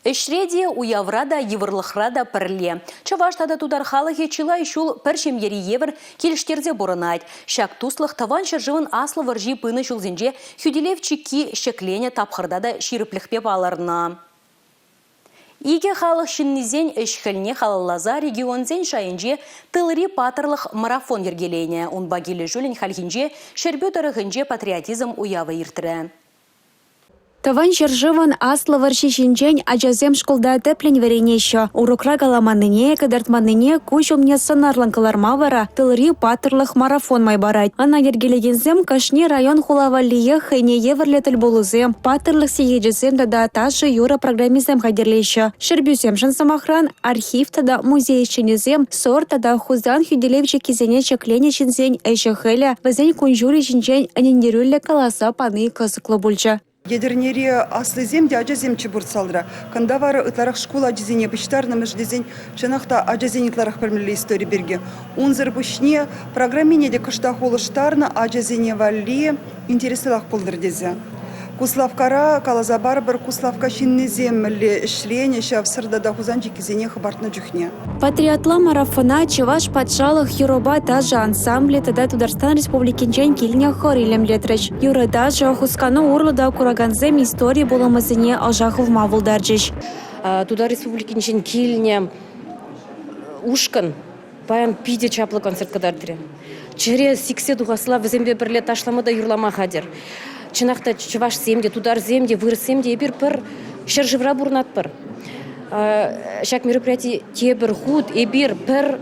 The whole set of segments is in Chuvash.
Ӗҫре те, уявра та, йывӑрлӑхра та пӗрле. Чӑваш тата тутар халӑхӗ чылай ҫул пӗр ҫемьери евӗр килӗштерсе пурӑнать. Ҫак туслӑх Тӑван ҫӗршывӑн Аслӑ вӑрҫи пынӑ ҫулсенче хӳтӗлев чикки ҫӗкленӗ тапхӑрта та ҫирӗплӗхпе палӑрнӑ. Икӗ халӑх ҫыннисен ӗҫ-хӗлне халалласа регионсен шайӗнче Тылри паттӑрлӑх марафон йӗркеленӗ. Унпа килӗшӳллӗн хальхинче Ҫӗрпӳ тӑрӑхӗнче патриотизм уявӗ иртрӗ. Тӑван ҫӗршывӑн Аслӑ вӑрҫи ҫинчен ачасем шкулта тӗплӗн вӗренеҫҫӗ. Урокра каламаннине, кӑтартманнине куҫ умне сӑнарлӑн кӑларма вара тылри паттӑрлӑх марафон май парать. Ӑна йӗркелекенсем кашни район-хула валлиех хӑйне евӗрлӗ тӗлпулусем, паттӑрлӑх сехечӗсем тата ташӑ-юрӑ программисем хатӗрлеҫҫӗ. Ҫӗрпӳсемшӗн, сӑмахран, архив тата музей ӗҫченӗсем Сӑр тата Хусан хӳтӗлев чиккисене ҫӗкленӗ ҫынсен ӗҫӗ-хӗлӗ, вӗсен кун-ҫулӗ ҫинчен ӗнентерӳллӗ каласа пани кӑсӑклӑ пулчӗ. Етӗрнере аслисем те, ачасемччӗ пуртсалра. Кунта вара ытларах шкул ачисене пуҫтарнӑ-мӗш тесен, чӑнах та ачасен ытларах пӗлмелле истори пирки. Унсӑр пуҫне программине те кӑштах улӑштарнӑ ачасене валли интереслӗрах пултӑр тесе. Куславккара каласа парӑпӑр, Куславкка ҫыннисем мӗнле ӗҫленӗ ҫав Сӑр тата Хусан чиккисене хӑпартнӑ чухне. Патриотла марафона Чӑваш патшалӑх юрӑпа ташӑ ансамблӗ тата Тутарстан Республикинчен килнӗ хор илемлетрӗҫ. Юрӑ-ташӑ, хускану урлӑ та куракансем истори пулӑмӗсене ӑша хывма пултарчӗҫ. Тутар Республикинчен килнӗ ушкӑн Паян питӗ чаплӑ концерт кӑтартрӗ. Чӗре сиксе тухасла вӗсемпе пӗрле ташлама та юрлама хатӗр. Чӑнах та чӑвашсем те, тутарсем те, вырӑссем те эпир пӗр ҫӗршывра пурӑнатпӑр. Ҫак мероприяти тепӗр хут эпир пӗр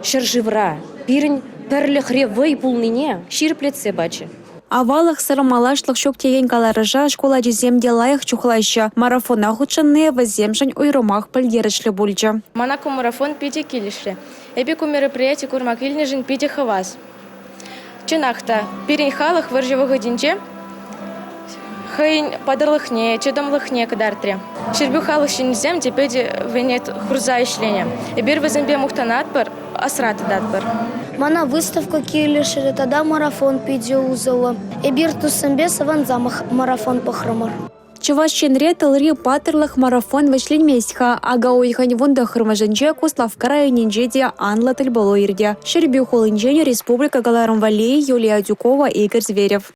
ҫӗршывра, пирӗн пӗрлӗхре вӑй пулнине ҫирӗплетсе пачӗ. Аваллӑхсӑр малашлӑх ҫук текен каларӑша шкул ачисем те лайӑх чухлаҫҫӗ. Марафона хутшӑнни вӗсемшӗн уйрӑмах пӗлтерӗшлӗ пулчӗ. Мана ку марафон питӗ килӗшрӗ. Эпӗ ку мероприяти курма килнӗшӗн питӗ хавас. Чӑнах та, пирӗн халӑх вӑрҫӑ вӑхӑтӗнче хӑйӗн паттӑрлӑхне, чӑтӑмлӑхне кӑтартрӗ. Ҫӗрпӳ халӑх ҫыннисем те питӗ вӗне хурса ӗҫленӗ. Эпир вӗсемпе мухтанатпӑр, асра тытатпӑр. Мана выставка килӗшрӗ тата марафон питӗ усӑллӑ. Эпир туссемпе савӑнса марафон пӑхрӑмӑр. Чӑваш Енре тылри паттӑрлӑх марафон вӗҫленмест-ха. Ака уйӑхӗн 19-мӗшӗнче Куславкка районӗнче те анлӑ тӗлпулу иртӗ. Ҫӗрпӳ хулинчен республика кӑларӑм валли Юлия Адюкова, Игорь Зверев.